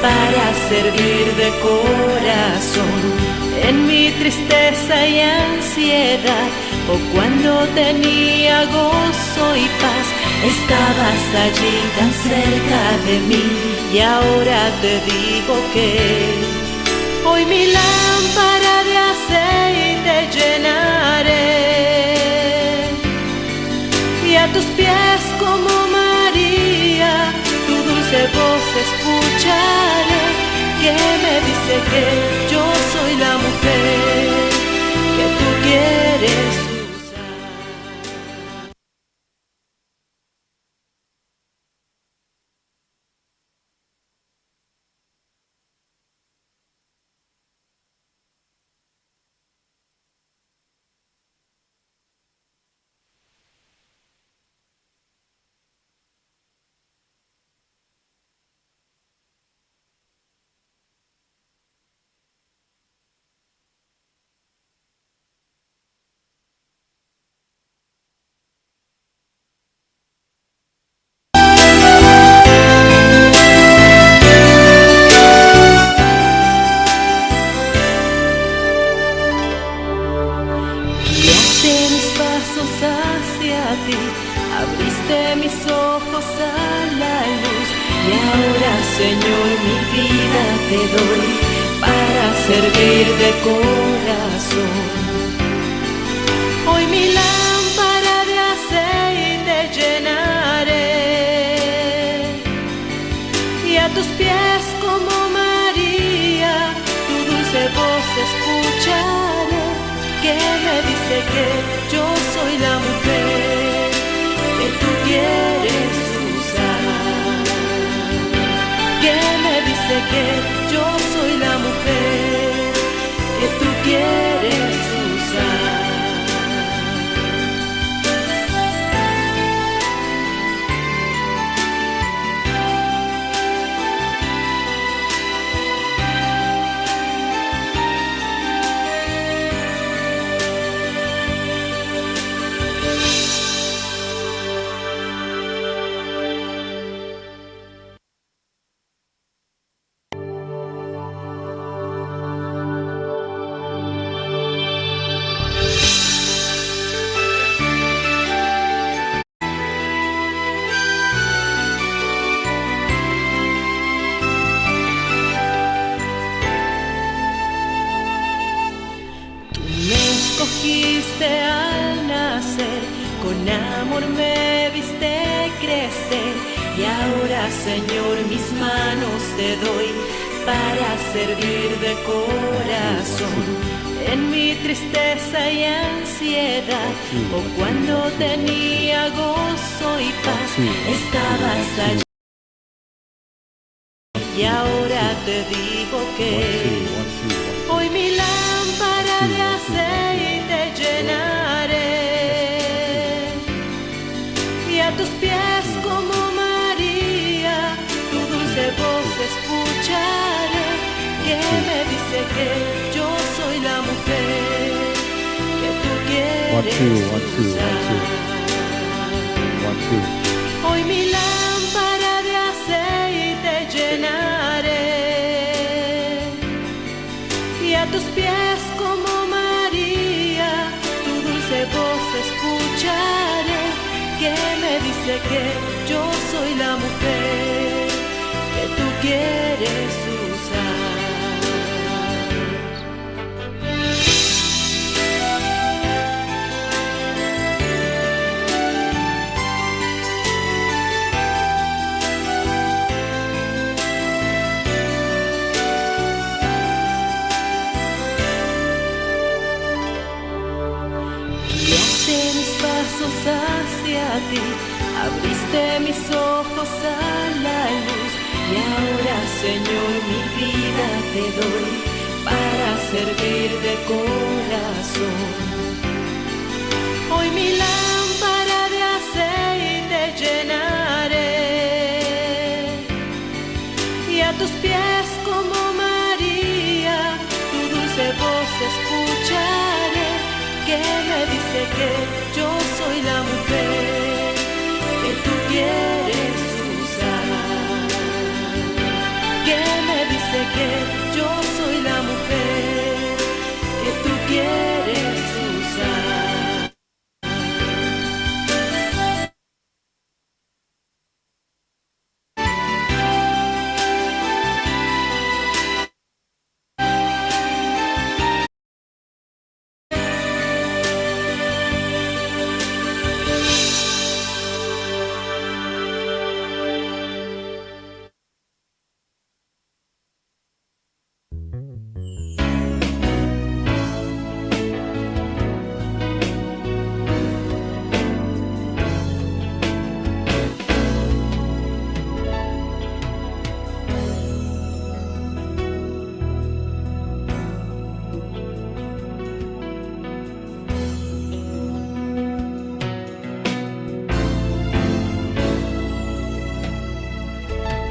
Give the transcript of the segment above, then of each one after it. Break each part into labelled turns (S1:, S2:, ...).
S1: para servir de corazón. En mi tristeza y ansiedad, o cuando tenía gozo y paz, estabas allí tan cerca de mí y ahora te digo que hoy mi lámpara de aceite llenaré y a tus pies como María, tu dulce voz escucharé, que me dice que yo soy la mujer que tú quieres usar. Guiaste mis pasos hacia ti, abriste mis ojos a la luz y ahora, Señor, mi vida te doy para servir de corazón. Hoy mi lámpara de aceite llenaré y a tus pies como María, tu dulce voz escucharé, que me dice que yo soy la mujer que tú quieres usar. Que me dice que yo soy la mujer que tú quieres usar. Tú me escogiste al nacer, con amor me viste crecer y ahora, Señor, mis manos te doy para servir de corazón. En mi tristeza y ansiedad, o cuando tenía gozo y paz, estabas allí y ahora te digo que hoy mi lámpara de aceite llenaré y a tus pies como María, tu dulce voz escucharé, que me dice que yo soy la mujer que tú
S2: One, two,
S1: quieres
S2: one, two, one, two.
S1: usar.
S2: One, two.
S1: Hoy mi lámpara de aceite llenaré y a tus pies como María, tu dulce voz escucharé, que me dice que yo soy la mujer que tú quieres usar. Guiaste mis pasos hacia ti, abriste mis ojos a la luz y ahora, Señor, mi vida te doy para servir de corazón. Hoy mi lámpara de aceite llenaré y a tus pies como María, tu dulce voz escucharé, que me dice que yo soy la mujer que tú quieres usar. Que me mujer, yo soy la mujer que tú quieres usar.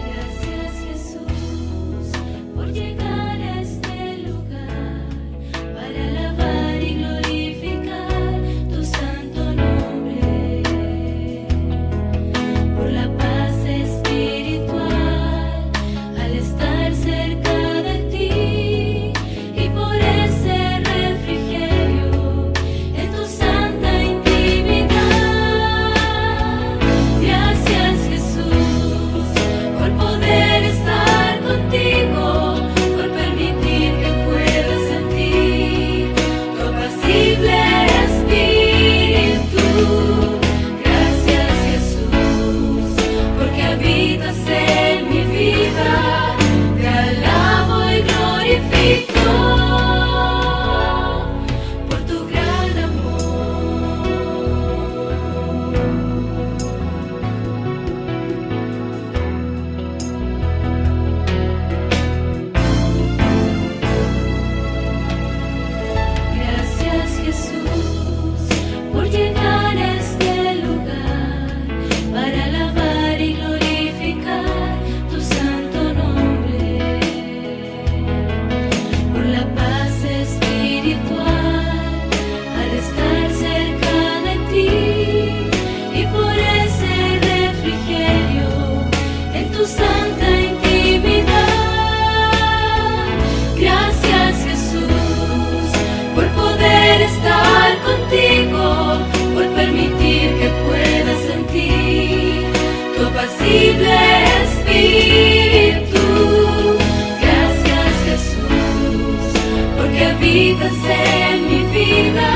S1: Gracias Jesús por llegar a este lugar para alabar y glorificar tu santo nombre, por la paz espiritual al estar cerca de ti y por ese refrigerio en tu santa intimidad. Gracias Jesús por poder estar contigo, por permitir que pueda sentir tu apacible espíritu. Gracias Jesús, porque habitas en mi vida, te alabo y glorifico por tu gran amor. Gracias Jesús por llegar a este lugar para alabar y glorificar tu santo nombre, por la paz espiritual al estar cerca de ti y por ese refrigerio en tu santa intimidad. Gracias Jesús por poder estar contigo, por permitir que pueda sentir tu apacible espíritu. Gracias Jesús, porque habitas en mi vida,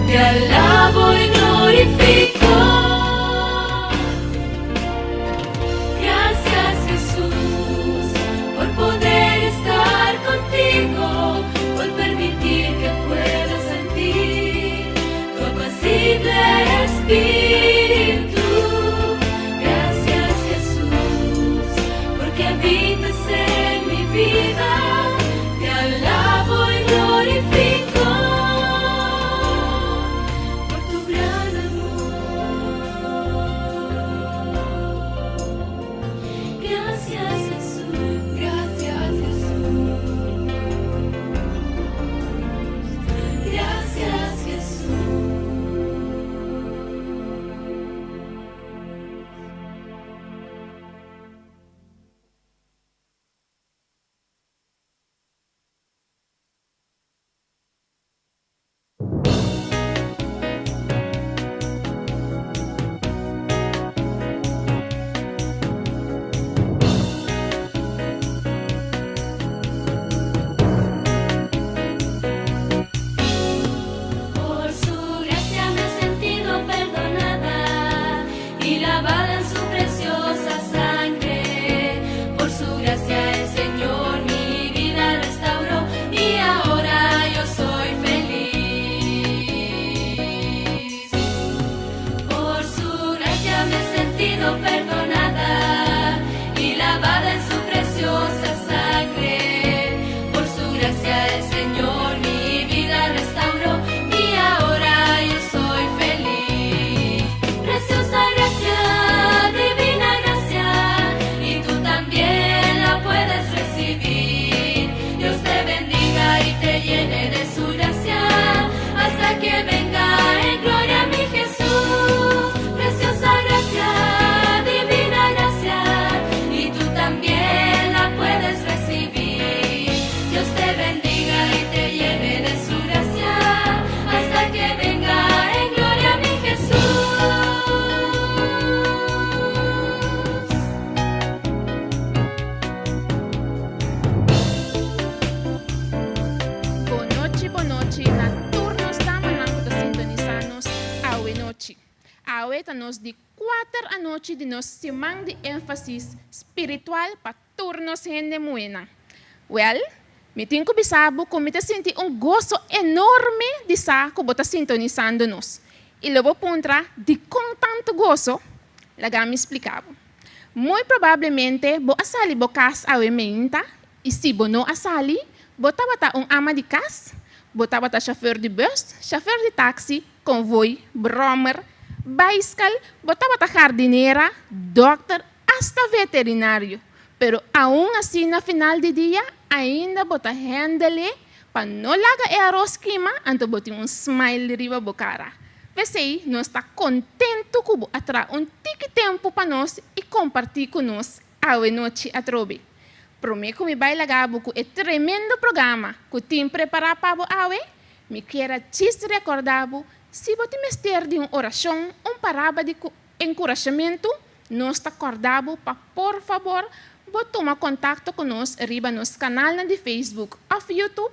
S1: te alabo y glorifico. Gracias Jesús por poder estar contigo, por permitir que pueda sentir tu apacible espíritu. Gracias Jesús, porque habitas en mi vida, te alabo y glorifico por tu gran amor. Gracias Jesús, gracias Jesús, gracias Jesús.
S3: nos di kuater anochi di nos siman di énfasis spiritual pa tur nos hende muhénan. Wèl, mi tin ku bisa bo ku mi ta sinti un goso enorme di sa ku bo ta sintonisando nos. I lo bo puntra, Dikon tantu goso? Laga mi splika bo. Muy probablemente bo a sali bo kas awe meinta i si bo no a sali, bo tabata un ama di kas, bo tabata shofèr di bùs, shofèr di taksi, konvoi, bròmer, baiskal, bo tabata hardinera, dòkter, asta veterinario. Pero aun asina na final di dia ainda bo ta hèndel e pa no laga e aros kima anto bo tin un smile riba bo kara. P'esei nos ta kontentu ku bo a traha un tiki tempu pa nos i kompartí ku nos awe nochi atrobe. Promé ku mi bai laga bo ku e tremendo programa ku tin prepará pa bo awe, mi kier a djis rekordá bo si bo tin mester di un orashon, un paraba di enkurashamentu, Nos ta kòrda bo pa por fabor bo tuma kontakto ku nos riba nos kanalnan di Facebook òf YouTube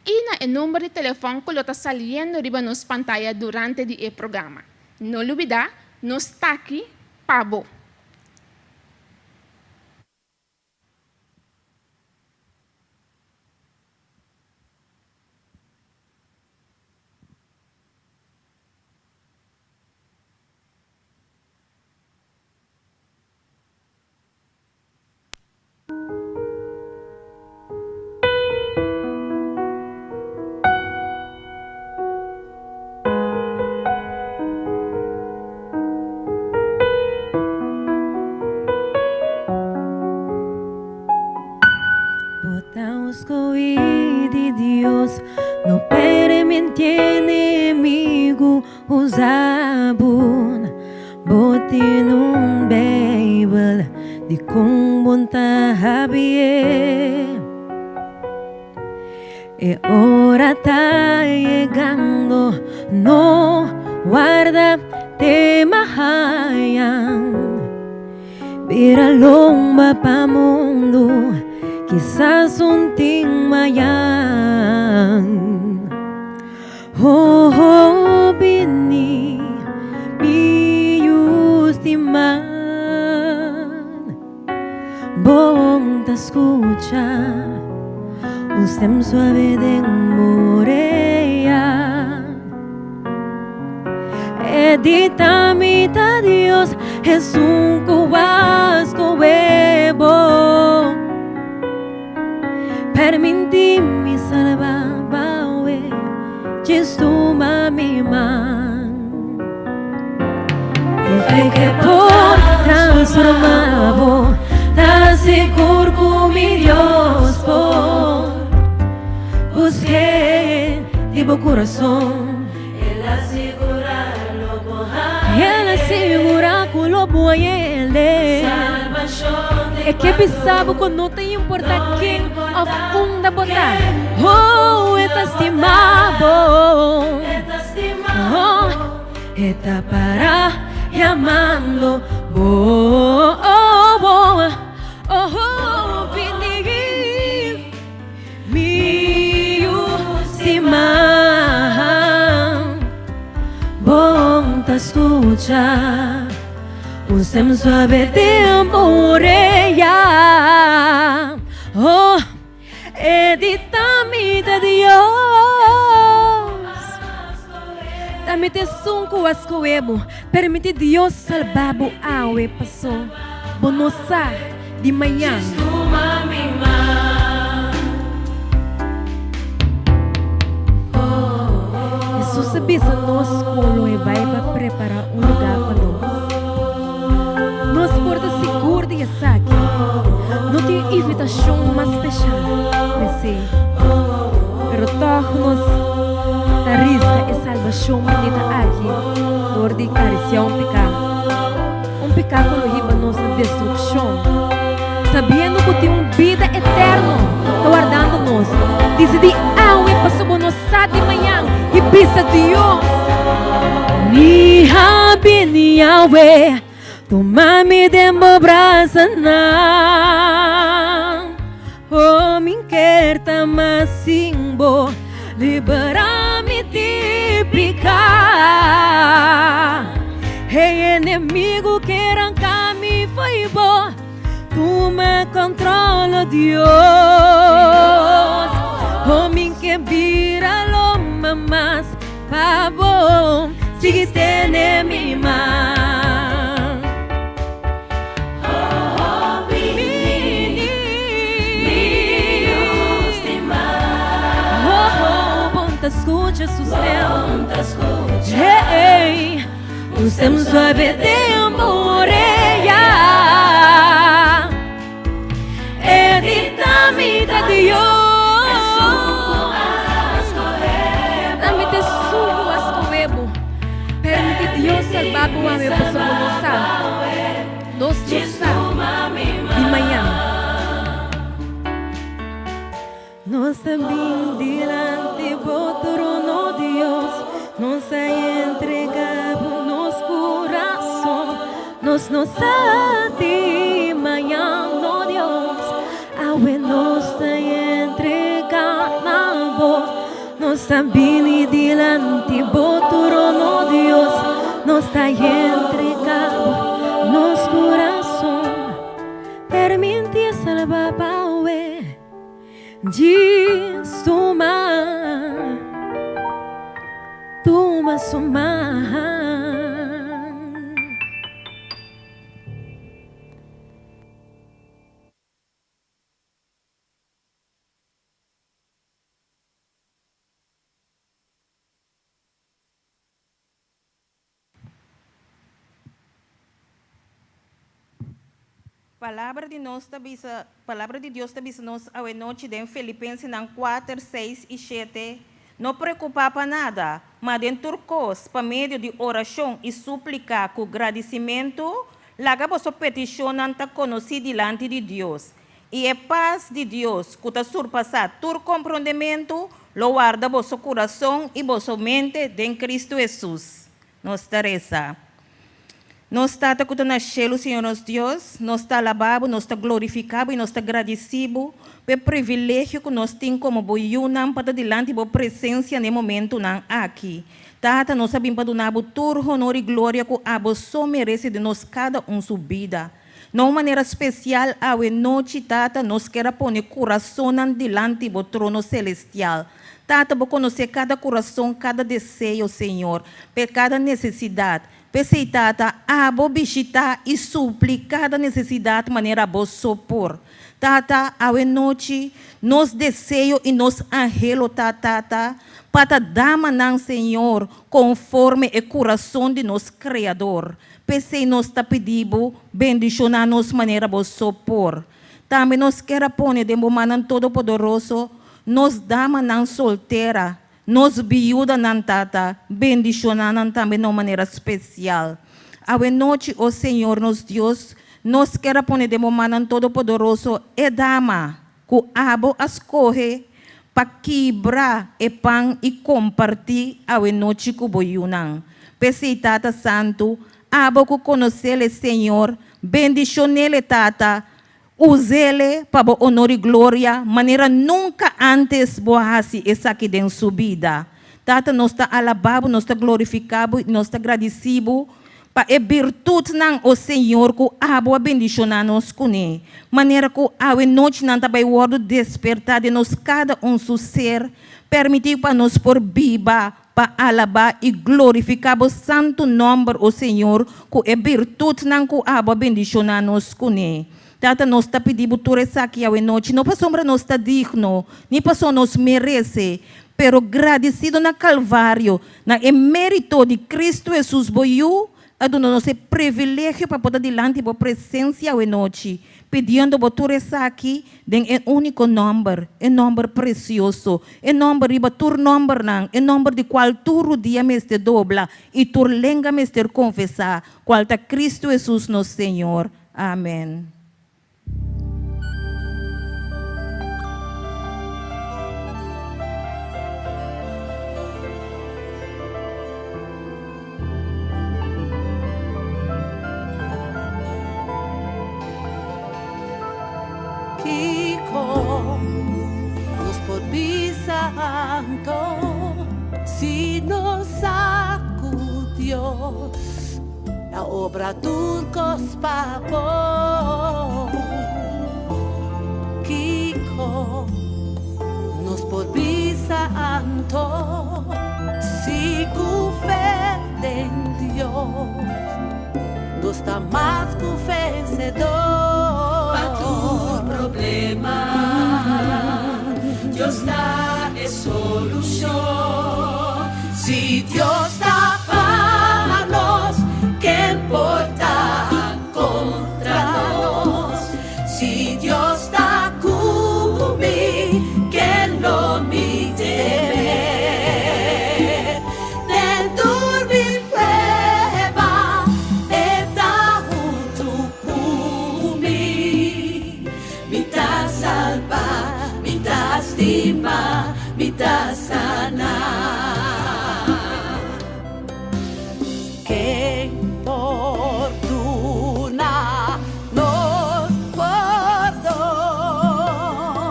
S3: i na e number di telefòn ku lo ta saliendo riba nos pantaya durante di e programa. No lubidá, nos t'aki pa bo!
S1: Bo ta un skohí di Dios, no permití enemigu Usa bon bo tin un Bijbel di con bon ta habié. E ora ta yegando, no warda te mahayan. Bira lomba pa mundu, kisas un tin mayan. Ho ho bini mi yu stiman Bon ta skucha un stem suave den bo orea E di ta mi ta Dios esun ku a skohe bo Permiti mi salba bawe Djis tuma mi man E fe ke por transforma bo Ta sigur ku mi Dios por Busk'é di bo kurason El a sigurá lo bo hañ'é El a sigurá ku lo bo hañ'é E ke bisa bo ku no ta importá ken òf unda bo ta. Oh, e ta stima bo. Oh, e ta para yamando bo. Oh, oh, oh, bini. Mi yu stiman, bon ta skucha un stem suave den bo orea. Oh, e di ta mi ta Dios, ta mi ta esun ku a skohe bo. Permiti Dios salba bo awe, paso bo no sa di mañan. Hesus a bisa nos ku lo e bai pa prepará un lugá pa nos. Nos por ta sigur di esaki. No tin invitashon mas speshal ku esei. Pero tòg nos ta riska e salbashon bunita aki dor di karisiá un piká. Un piká ku lo hiba nos na destrukshon. Sabiendo ku tin un bida eterno ta wardando nos, disidí awe pasobra bo no sa di mañan i bisa Dios, Mi a bini awe, tuma mi den bo brasanan. Oh, mi ker ta mas sin bo, libera mi di piká. E enemigu ke ranka mi fo'i bo. Tuma control, oh Dios. Oh, mi ke bira lomba mas pa bo. Sigui tene mi man. Oh, bini, Oh, oh, bon ta scucha su stem. Hey, un stem suave den bo orea. E di ta mi ta Dios. Ta mi ta esun ku a skohe bo. Permiti Dios salba bo awe pasobra bo no sa. Nos no sa di mañan. Nos ta bin dilanti bo trono, Dios, nos a entrega bo nos kurason. Nos no sa di mañan, no Dios, awe nos ta entrega na bo. Nos ta bini dilanti bo trono, Dios, nos ta entrega bo nos kurason. Permiti salba pa awe. Djis tuma, tuma su man.
S4: Palabra di nos ta bisa, Palabra di Dios ta bisa nos awenochi den Filipensenan kuater, seis i shete, No preokupá pa nada, ma den tur kos, pa medio di orashon i súplika ku gradisimentu, laga boso petishonnan ta konosí dilanti di Dios. I e pas di Dios, ku ta surpasá tur komprondementu, lo warda boso kurason i boso mente den Kristu Hesus. Nos ta resa. Nos Tata ku ta na shelu, Señor nos Dios, nos ta alabá bo, nos ta glorifiká bo i nos ta gradisí bo pa e privilegio ku nos tin komo bo yunan pa ta dilanti bo presensia na e momentunan aki. Tata, nos a bin pa duna bo tur honor i gloria ku abo so merese den nos kada un su bida. Na un manera spesial awe nochi, Tata, nos ker a pone kurasonnan dilanti bo trono selestial. Tata, bo konosé kada kurason, kada deseo, Señor, p'e kada nesesidat. P'esei, Tata, abo bishitá i supli kada nesesidat manera bo so por. Tata, awe nochi, nos deseo i nos anhelo ta, Tata, pa ta damanan, Señor, konforme e kurason di nos Kreador. P'esei nos ta pidi bo bendishoná nos manera bo so por. Tambe nos ker a pone den bo mannan Todopoderoso nos damanan soltera, nos biudanan, Tata, bendishoná nan tambe na un manera spesial. Awe nochi, o Señor nos Dios, nos ker a pone den bo mannan Todopoderoso e dama ku abo a skohe pa kibra e pan i kompartí awe nochi ku bo yunan. P'esei, Tata Santu, abo ku konos'El e Señor, bendishon'El e Tata, us'El pa bo onor i gloria manera nunka ántes bo a hasi esaki den su bida. Tata, nos ta alabá bo, nos ta glorifiká bo i nos ta gradisí bo Pa e birtutnan, o Señor, ku Abo a bendishoná nos kuné, manera ku awe nochinan ta bai wòrdu despertá den nos kada un su ser, permití pa nos por biba pa alabá i glorifiká Bo santu nòmber, o Señor, ku e birtutnan ku Abo a bendishoná nos kuné. Tata, nos ta pidi Bo tur esaki awe nochi, no pasobra nos ta digno, ni pasobra nos merese, pero gradisido na Kalvario, Na e mérito di Cristo Hesus bo Yu a duna nos e privilegio pa por ta dilanti bo presencia awe nochi, pidiendo bo tur esaki den e único nomber, e nomber precioso, e nomber riba tur nombernan, e nomber di cual tur rudia mester dobla y tur lenga mester confesa, cual ta Cristo Hesus nos Señor. Amen.
S1: Kiko nos por bisa anto si nos sa ku Dios? Ta obra tur kos pa bon. Kiko nos por bisa anto? Si ku fe den Dios nos ta mas ku vensedor.
S5: Pa tur problema Dios ta e solushon. Si Dios ta pa nos, ken por ta kontra nos? Si Dios ta ku mi, ken lo mi teme? Den tur mi prueba, E ta huntu ku mi. Mi ta salba, mi ta stima, mi ta sana.
S1: Ken por duna nos pordon?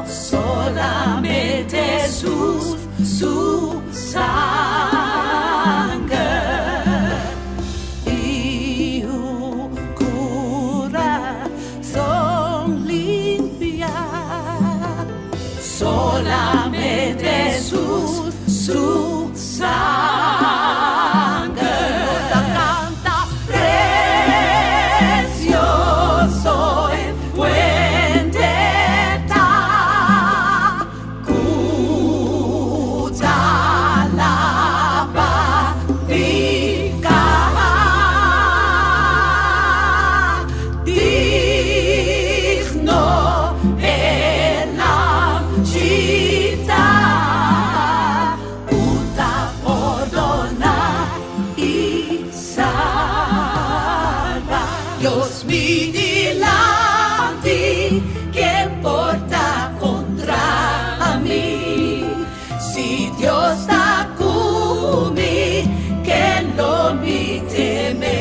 S5: Solamente Hesus su sanger.
S1: I un kurason limpia.
S5: Solamente Hesus su sanger.
S1: Nos ta kanta
S5: Presioso e fuente ta ku ta laba piká. Digno e Lamchi ta, ku ta pordoná i salba. Dios mi dilanti, ken por ta kontra mi? Si Dios ta ku mi, ken lo mi teme?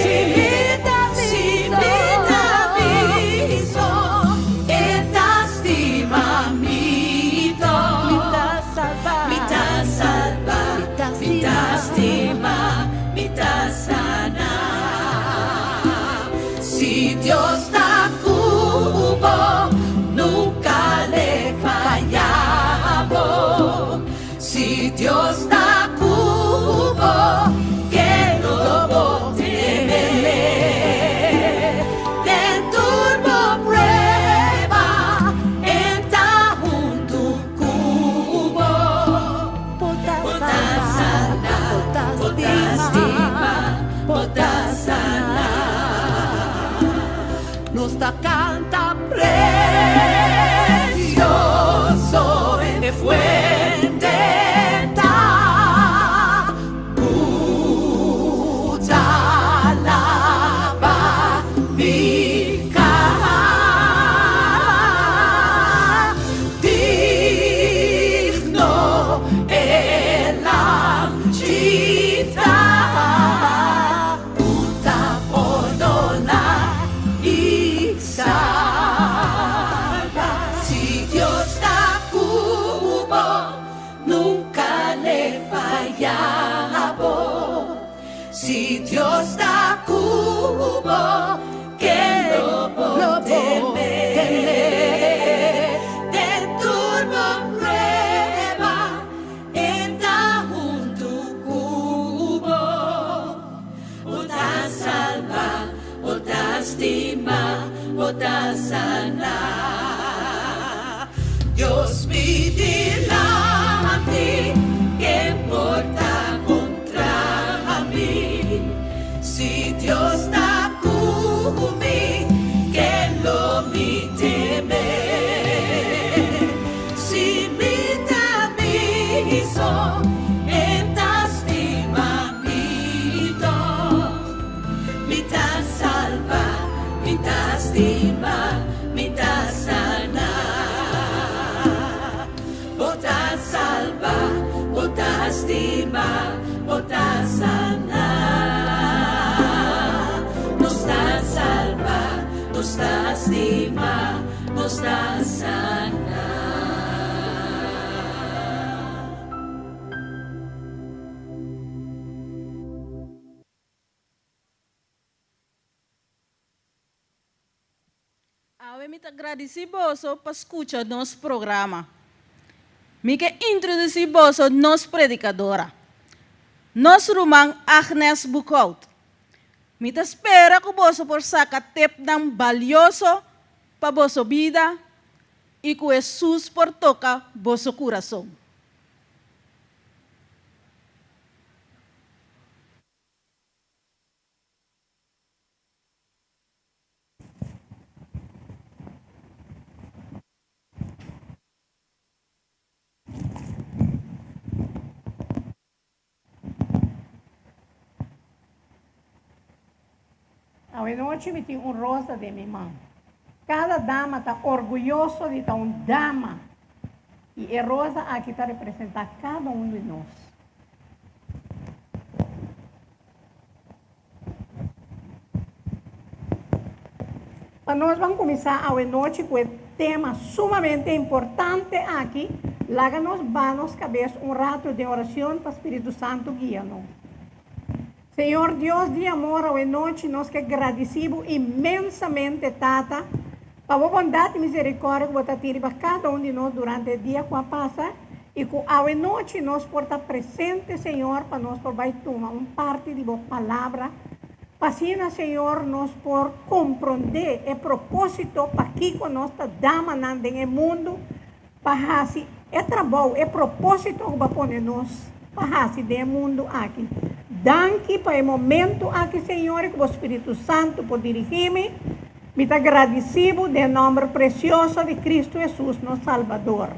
S1: Si mi ta
S5: Si mi ta bisto, E ta stima mi
S1: Mi ta salba,
S5: Mi ta salba,
S1: Mi ta
S5: mi ta
S1: stima,
S5: stima, mi ta sana. Si Dios ta ku bo, nunka l'e faya bo. Si Dios ta ku bo, ken lo bo teme? Den tur bo prueba, E ta huntu ku bo.
S1: Bo ta
S5: Bo ta
S1: salba,
S5: salba,
S1: bo ta
S5: bo ta
S1: stima,
S5: stima,
S1: bo
S5: bo
S1: ta
S5: ta
S1: sana.
S5: sana.
S1: Nos ta kanta
S5: Presioso e fuente ta ku ta laba piká. Digno e Lamchi ta ku ta pordoná i salba. Si Dios ta ku bo, nunka l'e faya bo. Si Dios ta ku bo, ken lo bo
S1: Lo bo
S5: teme?
S1: teme?
S5: Den tur bo prueba, E ta huntu ku bo. Bo ta salba, bo ta stima, bo ta sana. Dios mi dilanti, ken por ta kontra mi? Si Dios ta ku mi, ken lo mi teme? Si mi ta bisto, E ta stima mi tòg. Mi ta salba, mi ta stima, mi ta sana. Bo ta salba, bo ta stima, bo ta sana. Nos ta salba, nos ta stima, nos ta sana.
S6: Mi ta gradisí boso pa skucha nos programa. Mi ke introdusí boso nos predikadora, nos ruman Agnes Boekhout. Mi ta spera ku boso por saka tepnan balioso pa boso bida i ku Hesus por toka boso kurason.
S7: Awe nochi mi tin un rosa den mi man. Kada dama ta orguyoso di ta un dama i e rosa aki ta representá kada un di nos. Pa nos ban kuminsá awe nochi ku e tema sumamente importante aki, laga nos ba nos kabes un ratu den oracion pa Spiritu Santu guia nos. Señor Dios di amor, awe nochi nos ke gradisí Bo inmensamente, Tata, pa Bo bondat i miserikòrdia ku Bo ta tin riba kada un di nos durante e dia ku a pasa i ku awe nochi nos por ta presente, Señor, pa nos por bai tuma un parti di Bo Palabra, pa asina, Señor, nos por komprondé e propósito pakiko nos ta damanan den e mundu pa hasi e trabou, e propósito ku Bo a pone nos pa hasi den e mundu aki. Danki pa e momentu aki, Señor, i ku Bo Spiritu Santu por dirigí mi. Mi ta gradisí Bo den nòmber presioso di Kristu Hesus, nos Salbador.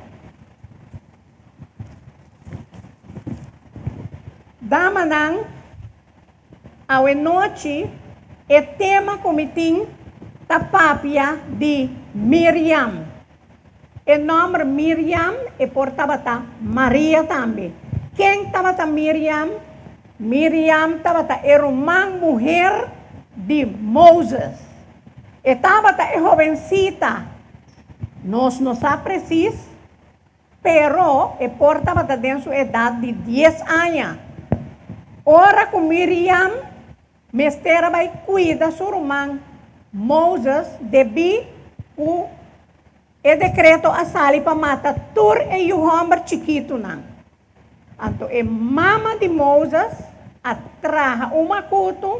S7: Damanan, awe nochi e tema ku mi tin ta papia di Miriam. E nòmber Miriam e por tabata Maria tambe. Ken tabata Miriam? Miriam tabata e ruman muher di Moses. E tabata e hobensita. Nos no sa presis, pero e por tabata den su edat di dies aña. Ora ku Miriam mester a bai kuida su ruman Moses debí ku e dekreto a sali pa mata tur e yu hòmber chikitunan. Anto e mama di Moses a traha un makutu,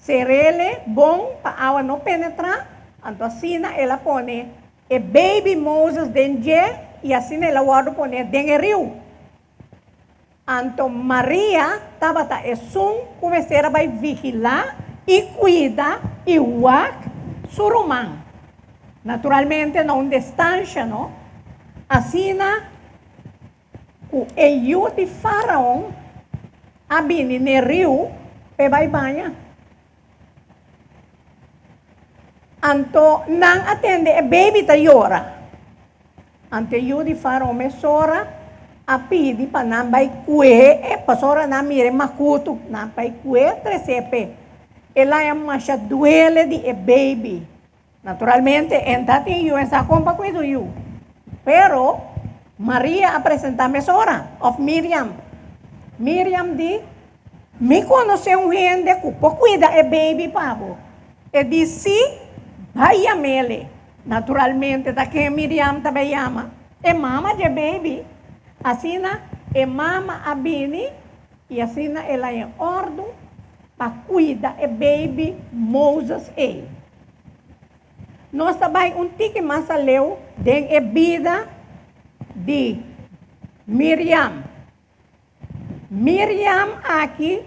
S7: ser'ele bon pa awa no penetrá, anto asina el a pone e baby Moses den dje i asina el a wòrdu poné den e riu. Anto Maria tabata esun ku mester a bai vigilá i kuida i wak su ruman. Naturalmente na un destansha, no? Asina Ku e yu di Fáraon a bini n'e riu p'e bai baña. Anto nan a tende e beibi ta yora. Anto e yu di Fáraon mesora a pidi pa nan bai kué e, pasobra nan mira e makutu, nan bai kué tres'é p'e. El a haña masha duele di e beibi. Naturalmente, e ta tin yu, e sa kon pa kuida un yu. Pero, Maria a presentá mesora, òf Miriam. Miriam di, Mi konosé un hende ku por kuida e beibi pa bo. E di, Sí, bai yam'ele. Naturalmente, ta ken Miriam ta bai yama? E mama dje beibi. Asina, e mama a bini i asina el a en òrdu pa kuida e beibi Moses ei. Nos ta bai un tiki mas aleu den e bida di Miriam. Miriam aki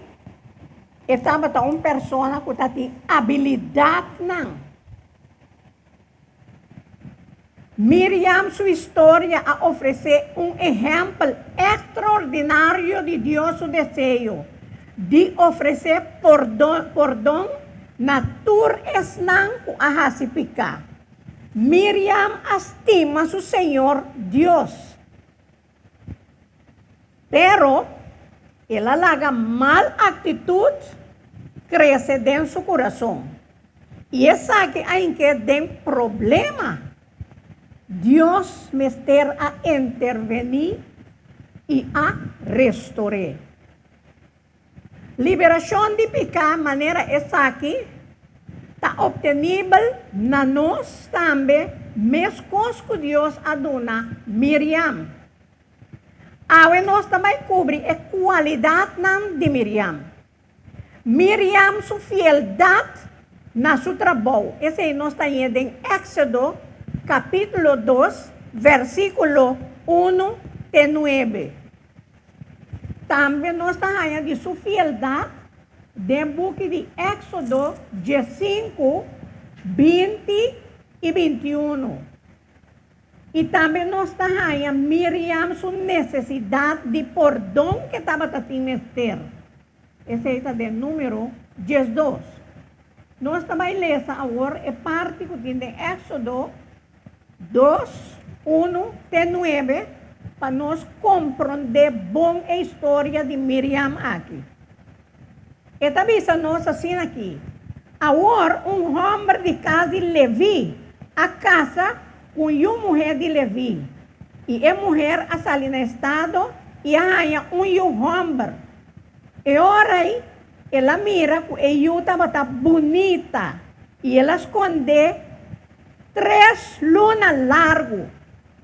S7: e tabata un persona ku ta tin abilidatnan. Miriam su historia a ofresé un ehèmpel ekstraordinario di Dios su deseo di ofresé pordon na tur esnan ku a hasi piká. Miriam a stima su Señor Dios. Pero, el a laga mal aktitut krese den su kurason, i esaki a hink'é den problema. Dios mester a intervení i a restor'é. Liberashon di piká manera esaki. ta optenibel na nos tambe meskos ku Dios a duna Miriam. Awe nos ta bai kubri e kualidatnan di Miriam. Miriam su fieldat na su trabou, esei nos ta hañ'é den Éksodo kapítulo 2, versíkulo 1 te 9. Tambe nos ta haña di su fieldat den buki di Éksodo 15, 20 i 21. I tambe nos ta haña Miriam su nesesidat di pordon ku e tabata tin mester. Esei ta den Número 12. Nos ta bai lesa awor e parti ku tin den Éksodo 2, 1 te 9 pa nos komprondé bon e historia di Miriam aki. E ta bisa nos asina aki, Awor un hòmber di kas di Leví a kasa ku un yu muhé di Leví, i e muher a sali na estado i a haña un yu hòmber. E ora ei el a mira ku e yu tabata bunita, i el a skond'é 3 luna largu.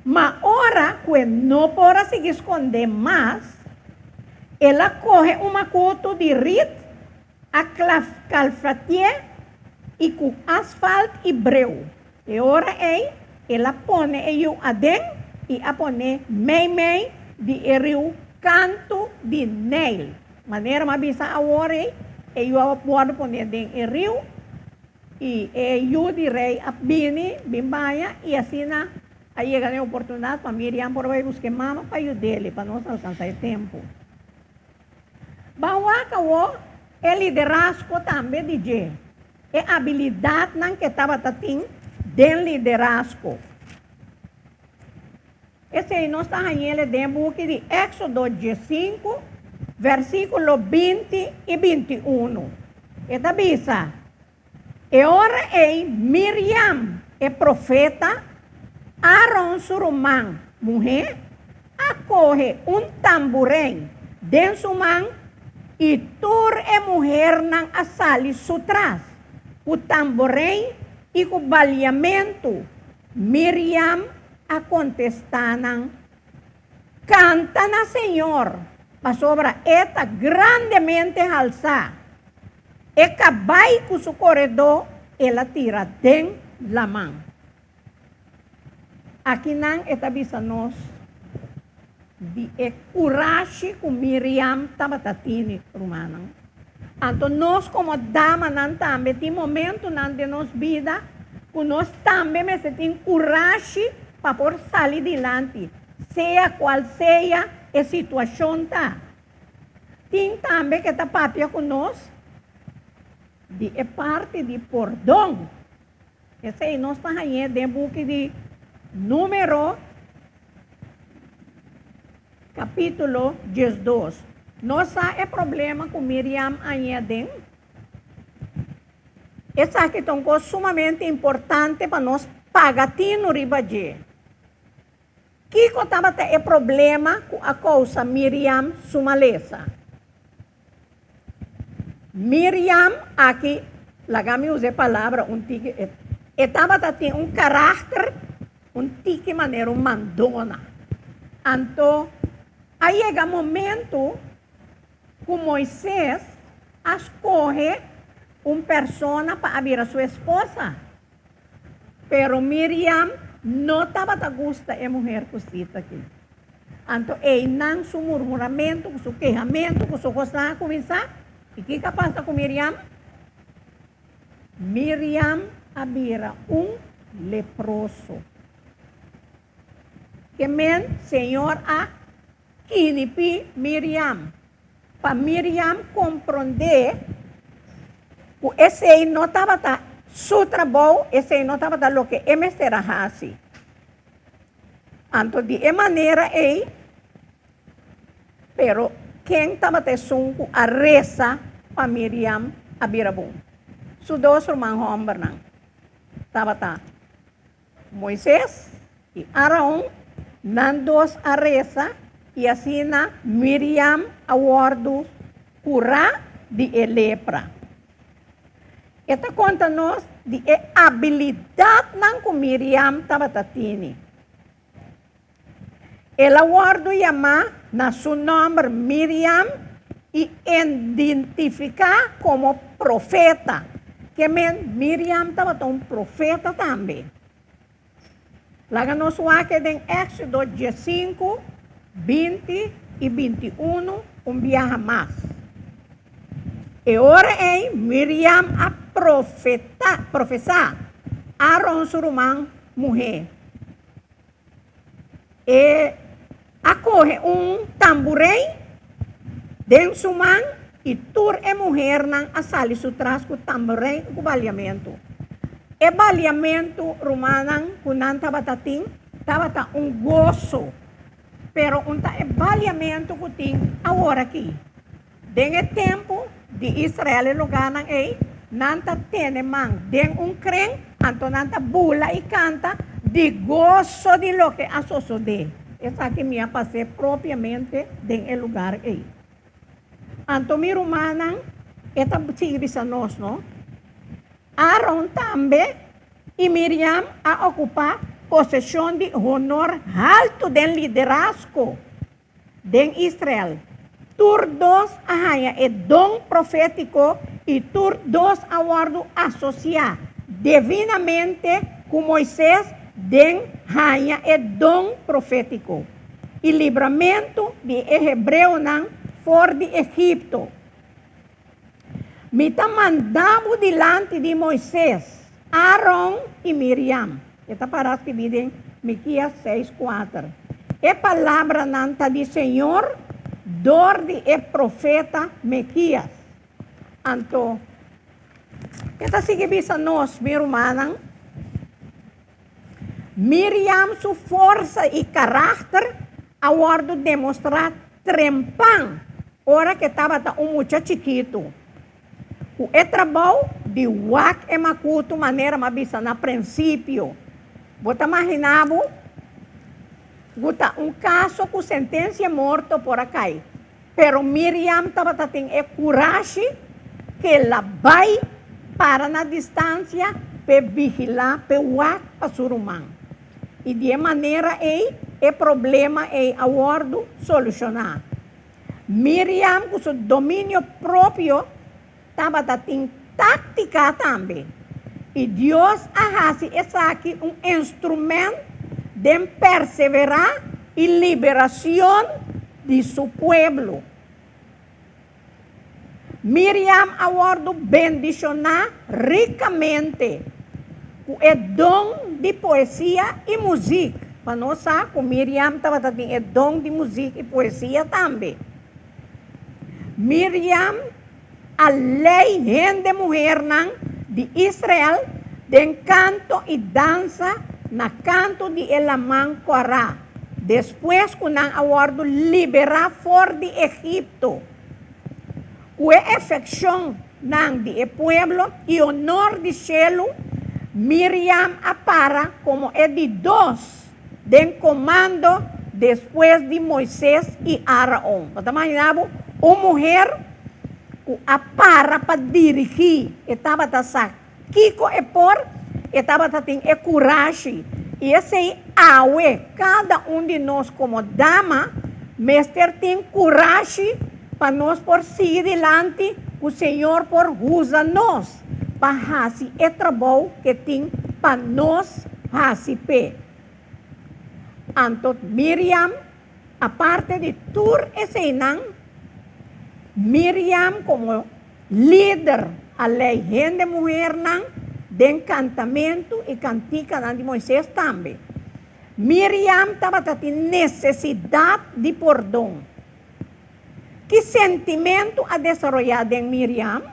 S7: Ma ora ku e no por a sigui skond'é mas, el a kohe un makutu di rit, a kalfratié i ku asfalt i breu. E ora ei el a pone e yu aden i a pon'é meimei di e riu kantu di Neil. Manera mi a bisa awor ei, e yu a wòrdu poné den e riu i e yu di rei a bini bin baña i asina a yega na e oportunidat pa Miriam por bai buska e mama pa yud'é pa nos alkansá e tempu. Ban wak awor e liderazgo tambe di dje, e abilidatnan ku e tabata tin den liderazgo. Esei nos ta hañ'el den e buki di Éksodo 15, versíkulo 20 i 21. E ta bisa, E ora ei Miriam, e profeta, Aaron su ruman muhé, a kohe un tamburein den su man i tur e muhernan a sali su tras ku tamburein i ku baliamentu. Miriam a kontestá nan, Kanta na Señor, pasobra e ta grandemente halsá. E kabai ku su koredó el a tira den laman. Akinan e ta bisa nos di e kurashi ku Miriam tabata tini, rumannan. Anto nos komo damanan tambe tin momentunan den nos bida ku nos tambe mester tin kurashi pa por sali dilanti, sea kual sea e situashon ta. Tin tambe ke ta papia ku nos di e parti di pordon. Esei nos ta hañ'é den buki di Número kapítulo 12. Nos sa e problema ku Miriam hañ'é aden. Esaki ta un kos sumamente importante pa nos paga tinu riba dje. Kiko tabata e problema ku a kousa Miriam su malesa? Miriam aki, laga mi usa e palabra un tiki, e tabata tin un karakter un tiki manera un mandona. Anto a yega momento ku Moises a skohe un persona pa a bira su esposa. Pero Miriam no tabata gusta e muher kusita aki. Anto einan su murmuramentu, ku su kehamentu, ku su kosnan a kuminsá. I kiko a pasa ku Miriam? Miriam a bira un leproso. Ke men Señor a kinipí Miriam pa Miriam komprondé ku esei no tabata su trabou, esei no tabata loke e mester a hasi. Anto di e manera ei, pero ken tabata esun ku a resa pa Miriam a bira bon? Su dos ruman hòmbernan tabata Moises i Araon, nan dos a resa i asina Miriam a wòrdu kurá di e lepra. E ta konta nos di e abilidatnan ku Miriam tabata tini. El a wòrdu yamá na su nòmber Miriam i identifiká komo profeta. Ke men Miriam tabata un profeta tambe. Laga nos wak den Éksodo diesinku, 20 i 21 un biaha mas. E ora ei Miriam a profetá, profesá Aaron su ruman muhé. E a kohe un tamburei den su man i tur e muhernan a sali su tras ku tamburei i ku baliamentu. E baliamentu, rumannan, ku nan tabata tin, tabata un goso, pero un ta e baliamentu ku tin aworakí. Den e tempu di Israel e lugánan ei, nan ta tene man den un kren, anto nan ta bula i kanta di goso di loke a sosodé. Esaki mi a pas'é propiamente den e lugar ei. Anto mi rumannan, e ta sigui bisa nos, no? Aaron tambe i Miriam a okupá poseshon di honor haltu den liderazgo. Den Israel, tur dos a haña e don profétiko i tur dos a wòrdu asosiá devinamente ku Moisés den haña e don profétiko i libramentu di e hebreonan for di Egipto. Mi ta manda bo dilanti di Moisés, Aaron i Miriam. E ta pará skibí den Mikias seis kuater. E palabranan ta di Señor dor di e profeta Mikias. Anto, e ta sigui bisa nos, mi rumannan, Miriam su forsa i karakter a wòrdu demostrá trempan ora ku e tabata un mucha chikitu. Ku e trabou di wak e makutu manera m'a bisa na prinsipio. Bo ta maginá bo ku ta un kaso ku sentensia morto por a kai, pero Miriam tabata tin e kurashi ku el a bai para na distansia p'e vigilá, p'e wak pa su ruman. I di e manera ei e problema ei a wòrdu solushoná. Miriam ku su dominio propio tabata tin táktika tambe, i Dios a hasi esaki un instrumènt den perseverá i liberashon di su pueblo. Miriam a wòrdu bendishoná rikamente ku e don di poesia i muzik. Pa nos sa ku Miriam tabata tin e don di muzik i poesia tambe. Miriam a lei hende muhernan di Israel den kanto i dansa na kanto di e Laman Kòrá, despues ku nan a wòrdu liberá for di Egipto. Ku e efekshonnan di e pueblo i onor di shelu, Miriam a para komo e di dos den komando despues di Moises i Araon. Bo ta imaginá bo un muher ku a para pa dirigí? E tabata sa kiko e por, e tabata tin e kurashi. I esei awe kada un di nos komo dama mester tin kurashi pa nos por sigui dilanti ku Señor por usa nos pa hasi e trabou ke tin pa nos hasi p'e. Anto Miriam, aparte di tur eseinan, Miriam komo lider a lei hende muhernan den kantamentu i kantikanan di Moises tambe. Miriam tabata tin nesesidat di pordon. Ki sentimentu a desaroyá den Miriam?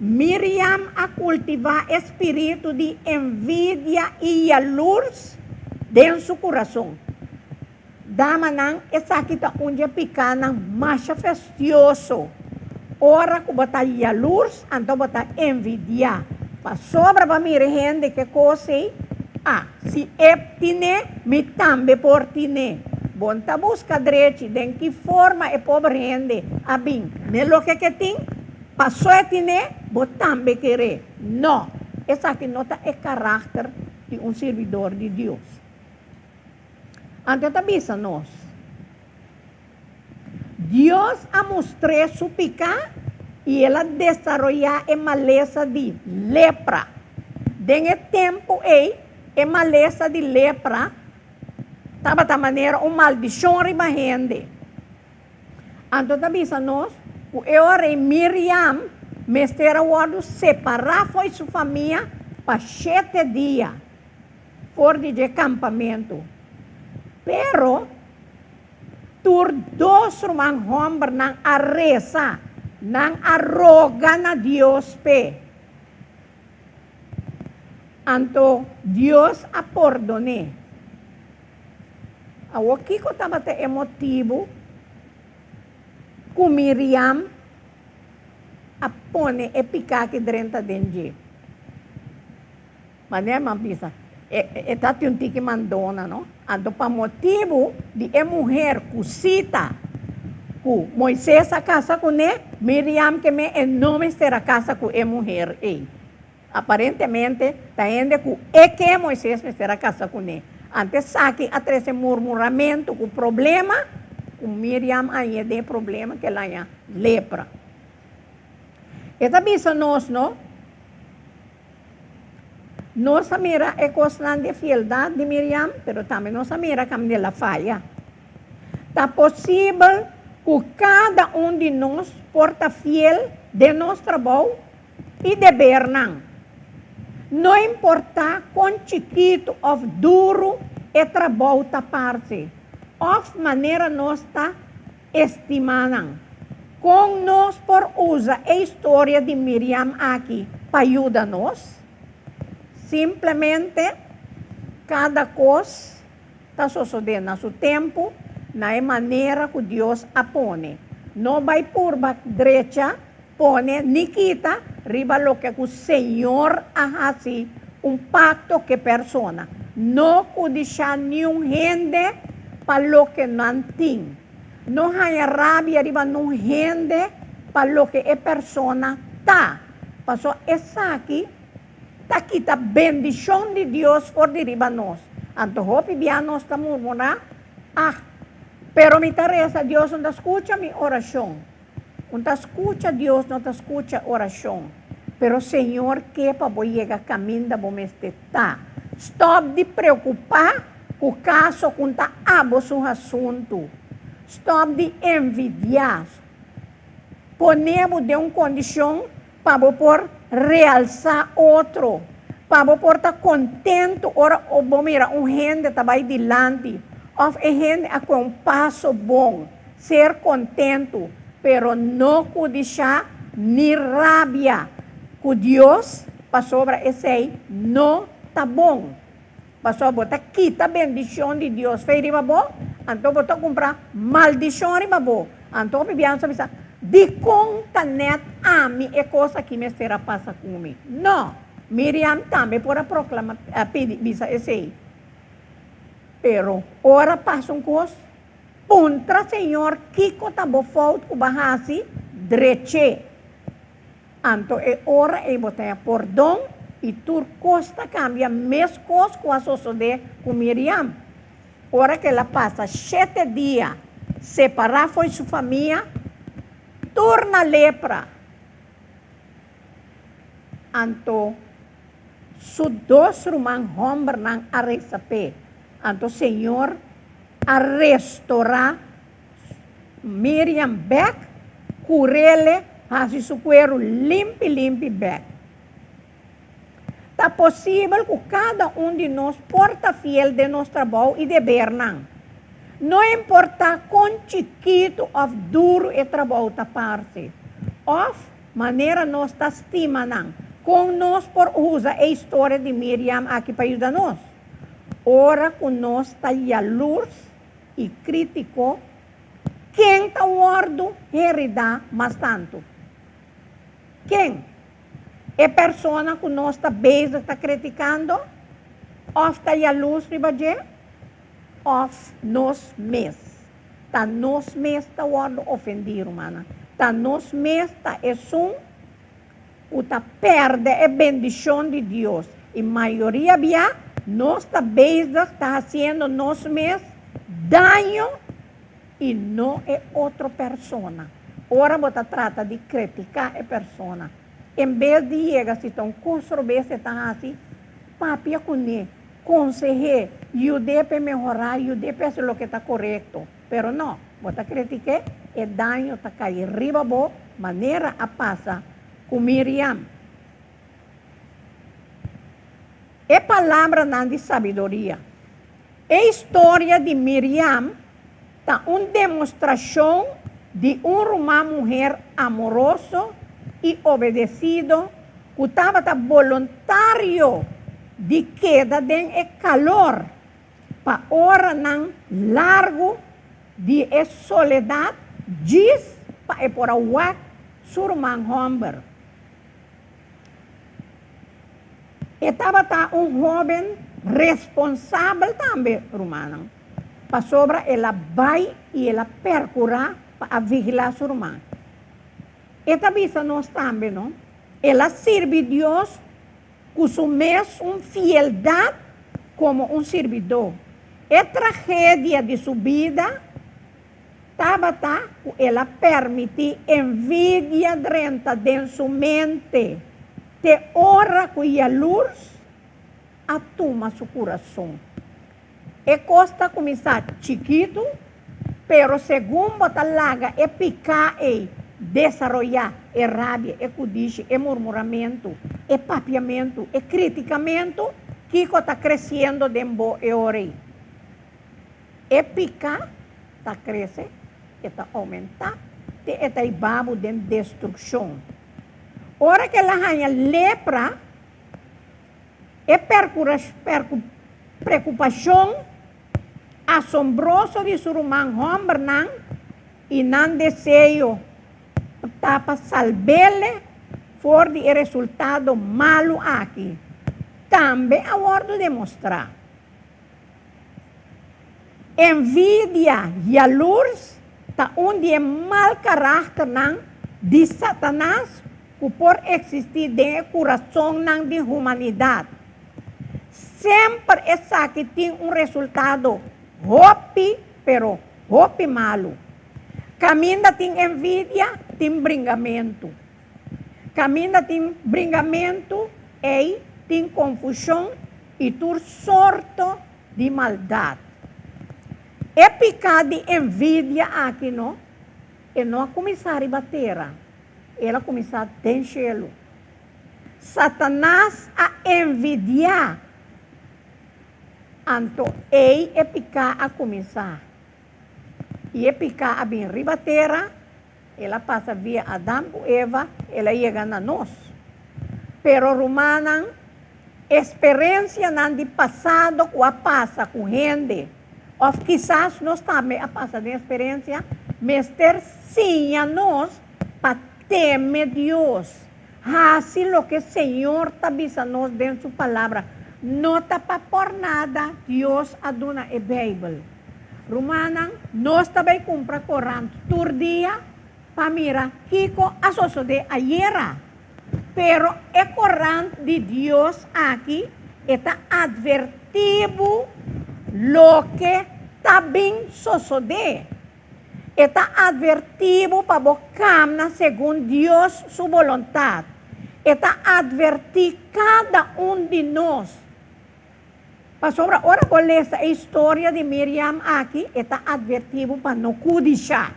S7: Miriam a kultivá e spiritu di envidia i yalurs den su kurason. Damanan, esaki ta un dje pikánan masha festioso. Ora ku bo ta yalurs, anto bo ta envidiá. Pasobra bo a mira hende ke kos ei, a si e tine, mi tambe por tine. Bo n ta buska drechi den ki forma e pober hende a bin ne loke ke tin, paso e tine, bo tambe kere. No, esaki no ta e karakter di un sirbidor di Dios. Anto e ta bisa nos, Dios a mustr'é su piká i el a desaroyá e malesa di lepra. Den e tempu ei, e malesa di lepra tabata manera un maldishon riba hende. Anto ta bisa nos ku e ora ei Miriam mester a wòrdu separá fo'i su famia pa shete dia for di dje kampamentu. Pero tur dos ruman hòmbernan a resa, nan a roga na Dios p'e. Anto Dios a pordon'é. Awor kiko tabata e motibu ku Miriam a pone e piká ki drenta den dje? Manera mi a bisa, e ta tin un tiki mandona, no? Anto pa motibu di e muher ku sita ku Moises a kasa kuné, Miriam ke me e no mester a kasa ku e muher ei. Aparentemente ta hende ku e ke Moises mester a kasa kuné. Anto esaki a trese murmuramentu ku problema ku Miriam a haña den e problema ku el a haña lepra. E ta bisa nos no, nos a mira e kosnan di fieldat di Miriam, pero tambe nos a mira kaminda el a faya. Ta posibel ku kada un di nos por ta fiel den nos trabou i debernan. No importá kon chikitu òf duru e trabou ta parse òf manera nos ta estimá nan. Kon nos por usa e historia di Miriam aki pa yuda nos? Simplemente, kada kos ta sosodé na su tempu, na e manera ku Dios a pone. No bai purba drecha, pone ni kita riba loke ku Señor a hasi un pakto ku e persona. No kudishá niun hende pa loke nan tin. No haña rabia riba nun hende pa loke e persona ta, pasobra esaki ta kita bendishon di Dios for di riba nos. Anto hopi bia nos ta murmurá, Ah, pero mi ta resa, Dios no ta skucha mi orashon. Un ta skucha Dios no ta skucha orashon. Pero Señor ke pa bo yega kaminda bo mester ta. Stòp di preokupá ku kaso ku ta abo su asuntu. Stòp di envidiá. Pone bo den un kondishon Pa bo por realsá otro. Pa bo por ta kontentu ora bo mira un hende ta bai dilanti òf e hende a kohe un paso bon. Ser kontentu, pero no kudishá ni rabia ku Dios pasobra esei no ta bon. Pasobra bo ta kita bendishon di Dios fei riba bo, anto bo ta kumpra maldishon riba bo. Anto hopi biaha nos ta bisa, Dikon ta nèt ami e kos aki mester a pasa ku mi? No! Miriam tambe por a proklama, a pidi, bisa esei. Pero ora pasa un kos, puntra Señor kiko ta bo fout ku bo a hasi, drech'é. Anto e ora ei bo ta haña pordon i tur kos ta kambia meskos ku a sosodé ku Miriam. Ora ku el a pasa shete dia separá fo'i su famia, tur na lepra. Anto su dos ruman hòmbernan a resa p'e. Anto Señor a restorá Miriam bek, kurele hasi su kueru limpi limpi bek. Ta posibel ku kada un di nos por ta fiel den nos trabou i debernan, no importá kon chikitu òf duru e trabou ta parse, òf manera nos ta stima nan. Kon nos por usa e historia di Miriam aki pa yuda nos? Ora ku nos ta yalurs i krítiko, ken ta wòrdu heridá mas tantu? Ken? E persona ku nos ta bezig ta kritikando òf ta yalurs riba dje òf nos mes? Ta nos mes ta wòrdu ofendí, rumannan. Ta nos mes ta esun. ku ta pèrdè e bendishon di Dios. I mayoria bia nos ta bezig ta hasiendo nos mes daño i no e otro persona. Ora bo ta trata di kritiká e persona, en bes di yega si ta un kos robes e ta hasi, papia kuné, konseh'é, yud'é pa e mehorá, yud'é pa e hasi loke ta korekto. Pero no, bo ta kritik'é, e daño ta kai riba bo manera a pasa ku Miriam. E palabranan di sabiduria. E historia di Miriam ta un demostrashon di un ruman muher amoroso i obedesido ku tabata boluntario di keda den e kalor pa oranan largu di e soledat djis pa e por a wak su ruman hòmber. E tabata un hóben responsabel tambe, rumannan, pasobra el a bai i el a perkurá pa a vigilá su ruman. E ta bisa nos tambe, no? El a sirbi Dios ku su mes un fieldat komo un sirbidó. E tragedia di su bida tabata ku el a permití envidia drenta den su mente te ora ku yalurs a tuma su kurason. E kos ta kuminsá chikitu, pero segun bo ta laga e piká ei desaroyá, e rabia, e kudishi, e murmuramentu, e papiamentu, e kritikamentu, kiko ta kresiendo den bo e ora ei? E piká ta krese, e ta oumentá te e ta hiba bo den destrukshon. Ora ku el a haña lepra, e preokupashon asombroso di su ruman hòmbernan i nan deseo ta pa salb'el for di e resultado malu aki, tambe a wòrdu demostrá. Envidia, yalurs, ta un di e mal karakternan di Satanas ku por eksistí den e kurasonnan di humanidat. Semper esaki tin un resultado hopi, pero hopi malu. Kaminda tin envidia, tin bringamentu. Kaminda tin bringamentu, ei tin konfushon i tur sorto di maldat. E piká di envidia aki no, e no a kuminsá riba tera, el a kuminsá den shelu. Satanas a envidiá, anto ei e piká a kuminsá. I e piká a bin riba tera, el a pasa via Adam ku Eva, el a yega na nos. Pero rumannan, Eksperensianan di pasado ku a pasa ku hende, òf kisas nos tambe a pasa den eksperensia, mester siña nos pa teme Dios, hasi loke Señor ta bisa nos den su Palabra. No ta pa pòrnada Dios a duna e Beibel. Rumannan, nos ta bai kumpra korant tur dia pa mira kiko a sosodé ayera. Pero e korant di Dios aki e ta advertí bo loke ta bin sosodé. E ta advertí bo pa bo kamna segun Dios su boluntat. E ta advertí kada un di nos. Pasobra ora bo lesa e historia di Miriam aki, e ta advertí bo pa no kudishá.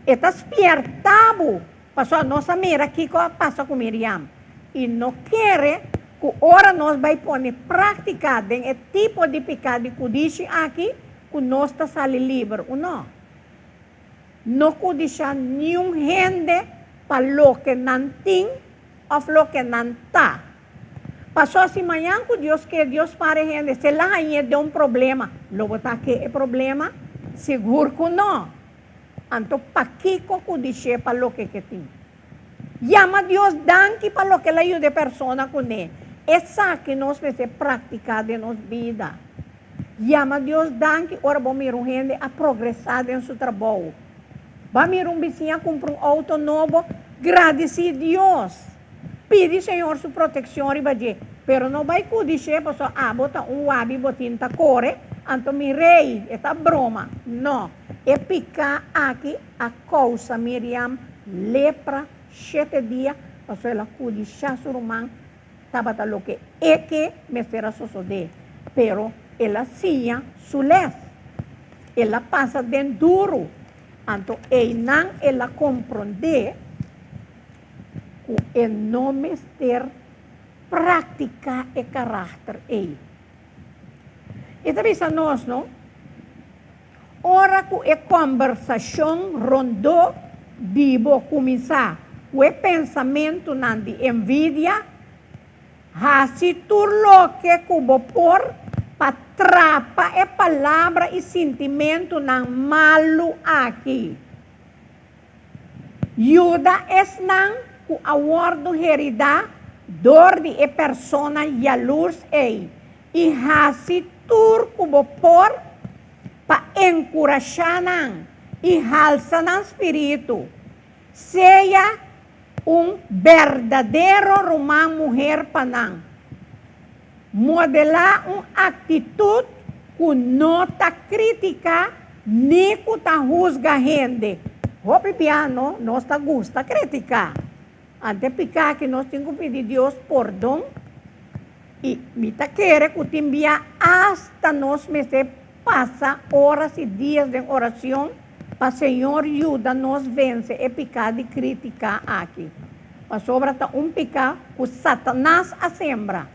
S7: E ta spiertá bo, pasobra nos a mira kiko a pasa ku Miriam, i no kere ku ora nos bai pone práktika den e tipo di piká di kudishi aki, ku nos ta sali liber o no. No kudishá niun hende pa loke nan tin òf loke nan ta. Paso si mañan ku Dios ke Dios para e hende se la hañ'é den un problema, lo bo ta ke e problema? Sigur ku no! Anto pakiko ku dish'é pa loke ke tin? Yama Dios danki pa loke el a yuda e persona kuné. Esaki nos mester praktiká den nos bida. Yama Dios danki ora bo mira un hende a progresá den su trabou. Bo a mira un bisiña kumpra un outo nobo? Gradisí Dios. Pidi Señor su protekshon riba dje. Pero no bai kudish'é pasobra abo ta un wabi bo tin ta kore, anto mi rei, e ta broma. No, e piká aki a kousa Miriam lepra shete dia pasobra el a kudishá su ruman tabata loke e ke mester a sosodé, pero el a siña su lès. El a pasa den duru, anto einan el a komprondé ku e no mester praktiká e karakter ei. E ta bisa nos, no, Ora ku e kòmbersashon rondó di bo kuminsá ku e pensamentunan di envidia, hasi tur loke ku bo por pa trapa e palabra i sintimentunan malu aki. Yuda esnan ku a wòrdu heridá dor di e persona yalurs ei i hasi tur ku bo por pa enkurashá nan i halsa nan spiritu. Sea un berdadero ruman muher pa nan. Modelá un aktitut ku no ta kritiká ni ku ta husga hende. Hopi bia no nos ta gusta kritiká. Ante piká ki nos tin ku pidi Dios pordon i mi ta kere ku tin bia asta nos mester pasa oras i dias den oracion pa Señor yuda nos vence e piká di kritiká aki. Pasobra ta un piká ku Satanas a sembra.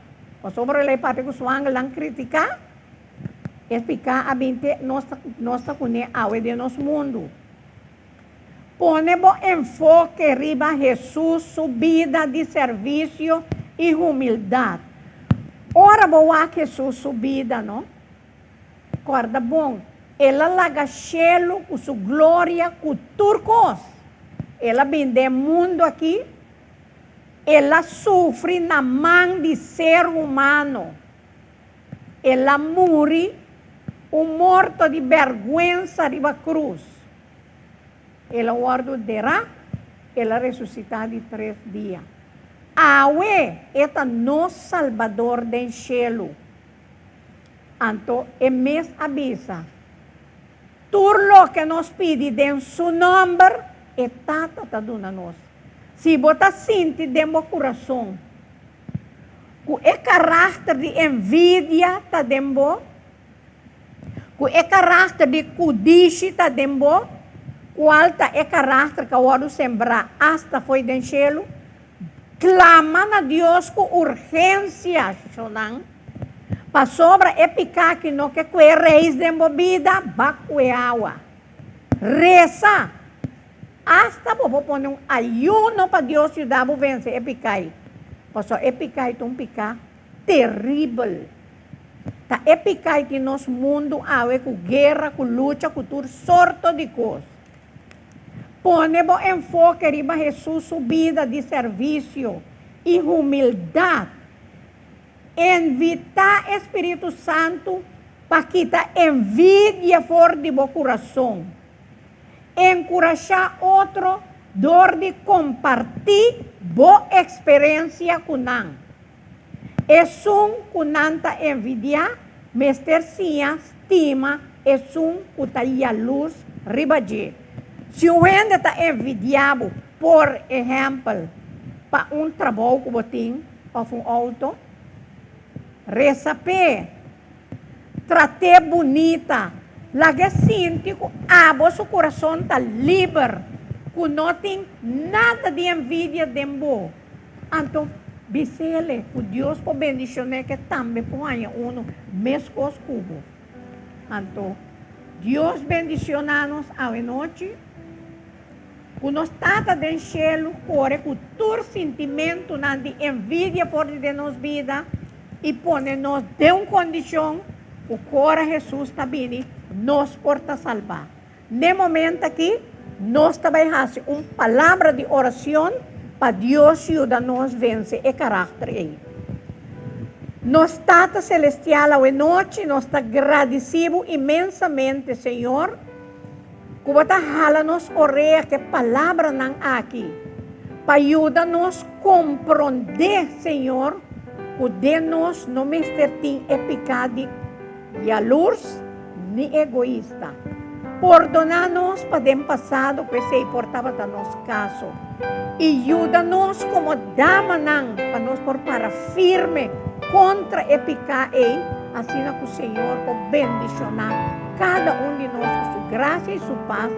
S7: Pasobra el a papia ku su angelnan kritiká, e piká a bin te nos nos ta kuné awe den nos mundu. Pone bo enfoke riba Hesus su bida di servisio i humildat. Ora bo wak Hesus su bida, no? Kòrda bon, El a laga shelu ku su gloria ku tur kos. El a bin den mundu aki, El a sufri na man di ser humano. El a muri un morto di bèrgwensa riba krus. El a wòrdu derá, El a resusitá di tres dia. Awe E ta nos Salbador den shelu. Anto e mes a bisa, Tur loke nos pidi den su nòmber, e Tata ta duna nos. Si bo ta sinti den bo kurason ku e karakter di envidia ta den bo, ku e karakter di kudishi ta den bo, kual ta e karakter ku a wòrdu sembrá asta fo'i den shelu, Clama na Dios cu urgencia, shonan, pasobra e pica aki no ke cue reis den bo bida, ba cue awa. Reza! Hasta bo por pone un ayuno pa Dios yuda bo vence e pica ei, pasobra e pica ei ta un pica teribel. Ta e pica ei tin nos mundu awe cu guera, cu lucha, cu tur sorto di cos. Pone bo enfoke riba Hesus su bida di servisio i humildat. Invitá e spiritu santu pa kita envidia for di bo kurason. Enkurashá otro dor di kompartí bo eksperensia ku nan. Esun ku nan ta envidiá mester siña stima esun ku ta yalurs riba dje. Si un hende ta envidiá bo, por ehèmpel, pa un trabou ku bo tin òf un outo, resa p'e, trat'é bunita, lag'é sinti ku abo su kurason ta liber, ku no tin nada di envidia den bo. Anto bis'ele ku Dios por bendishon'é ke tambe por haña unu meskos ku bo. Anto Dios bendishoná nos awenochi, ku nos Tata den shelu kore ku tur sintimentunan di envidia for di den nos bida i pone nos den un kondishon ku ora Hesus ta bini nos por ta salbá. N'e momento aki, nos ta bai hasi un palabra di oracion pa Dios yuda nos vence e caracter ei. Nos Tata Celestial, awe nochi nos ta gradici Bo inmensamente, Señor, cu Bo ta hala nos orea cu e palabranan aki. Pa yuda nos komprondé, Señor, ku den nos no mester tin e piká di yalurs ni egoista. Pordoná nos pa den pasado ku esei por tabata nos kaso, i yuda nos komo damanan pa nos por para firme kontra e piká ei, asina ku Señor por bendishoná kada un di nos ku su grasia i su pas,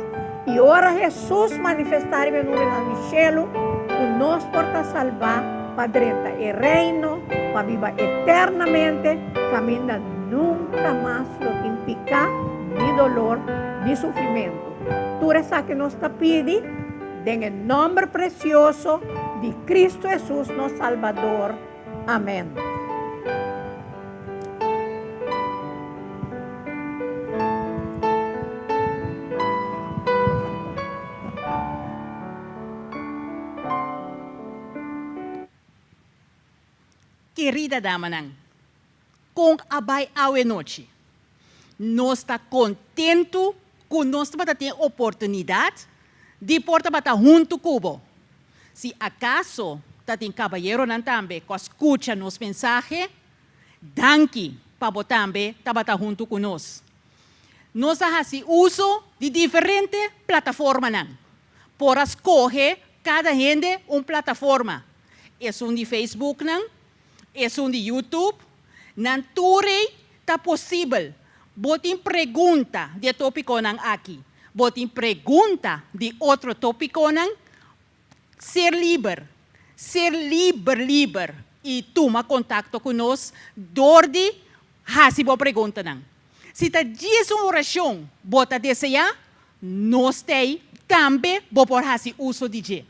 S7: i ora Hesus manifestá riba e nubenan di shelu, ku nos por ta salbá pa drenta e Reino, pa biba eternamente kaminda nunka mas lo tin piká, ni dolor, ni sufrimentu. Tur esaki nos ta pidi den e nòmber presioso di Kristu Hesus nos Salbador. Amèn.
S8: Kerida damanan, kon a bai awe nochi? Nos ta kontentu ku nos tabata tin e oportunidat di por tabata huntu ku bo. Si akaso ta tin kabayeronan tambe ku a skucha nos mensahe, danki pa bo tambe tabata huntu ku nos. Nos a hasi uso di diferente plataformanan. Por a skohe kada hende un plataforma. Esun di Facebooknan, esun di YouTube, nan tur ei ta posibel. Bo tin pregunta di e tópikonan aki, bo tin pregunta di otro tópikonan, ser liber, ser liber liber i tuma kontakto ku nos dor di hasi bo preguntanan. Si ta djis un orashon bo ta deseá, nos t'ei tambe bo por hasi uso di dje.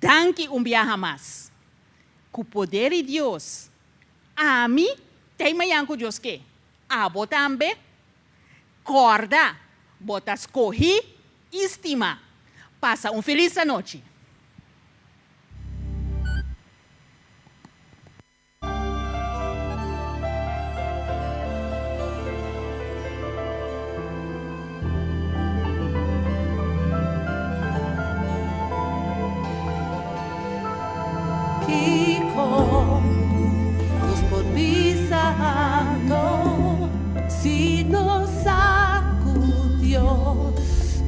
S8: Danki un biaha mas. Ku poder di Dios, ami ta e mañan ku Dios ke. Abo tambe? Kòrda, bo ta skohí i stimá. Pasa un felis anochi.
S5: Kiko nos por bisa anto si nos sa ku Dios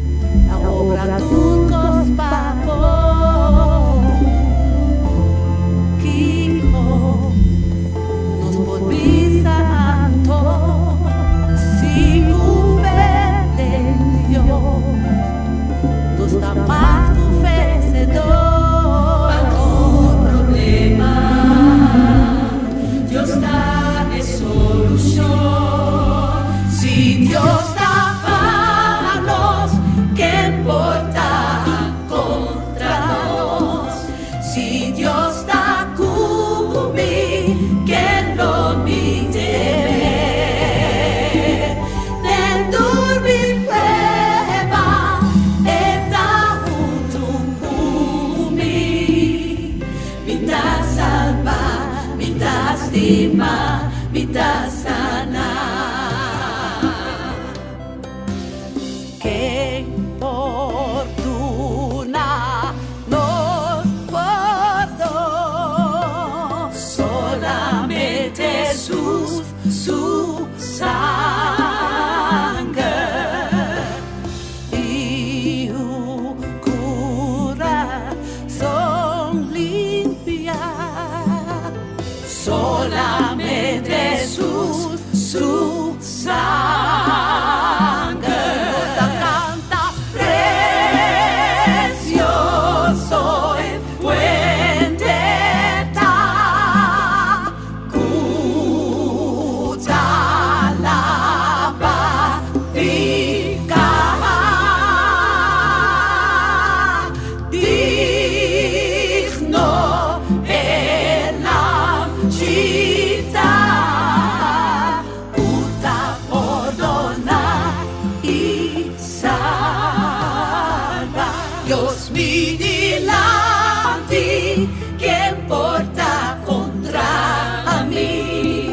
S5: ta obra tur kos pa bon? Kiko nos por bisa anto si ku fe den Dios nos ta mas ku vencedor? Pa tur problema Dios ta e solucion. Si Dios ta pa nos, ken por ta kontra nos? Si Dios ta ku mi, ken lo mi teme? Den tur mi prueba, E ta huntu ku mi. Mi ta salba, mi ta stima, mi ta sana. Ken por duna nos pordon? Solamente Hesus su sanger i un kurason limpia. Solamente Hesus su sanger. Nos ta canta precioso e fuente ta cu ta laba pica. Digno e Lamchi ta. Ku ta pordoná i salba. Dios mi dilanti, ken por ta kontra mi?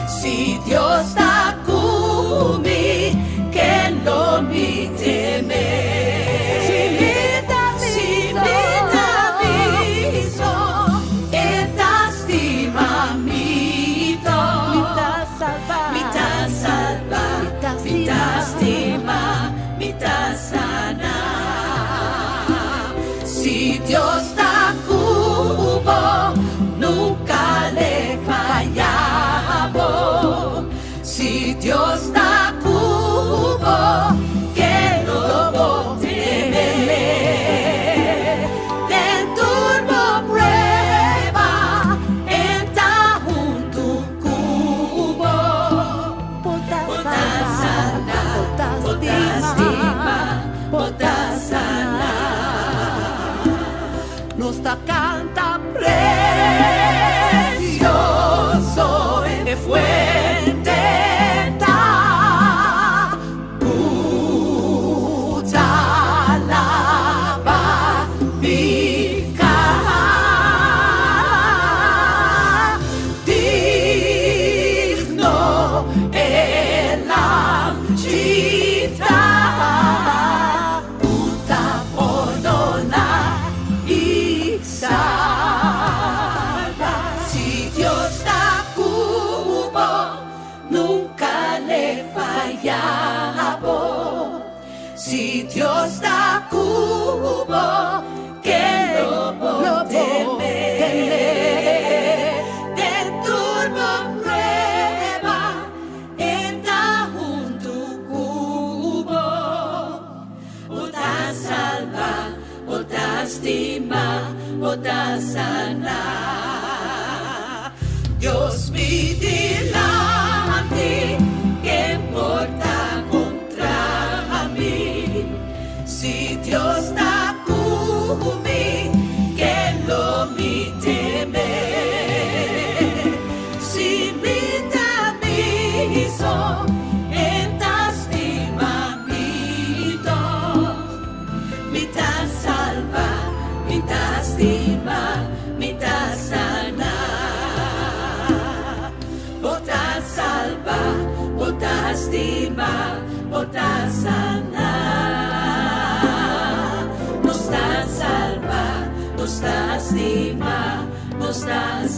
S5: Si Dios ta ku mi, ken lo mi teme? Si mi ta Si Dios ta ku bo, ken lo por teme? Den tur bo prueba, E ta huntu ku bo. Bo ta salbá, bo ta stimá, bo ta saná. Dios mi dilanti, ken por ta kontra mi? Si Dios ta ku mi, ken lo mi teme? Si mi ta mi so, E ta stima mi tòg. Mi ta salbá, mi ta stimá, mi ta saná. Bo ta salbá, bo ta stimá, bo ta saná. Nos ta salbá, nos ta stimá, nos ta.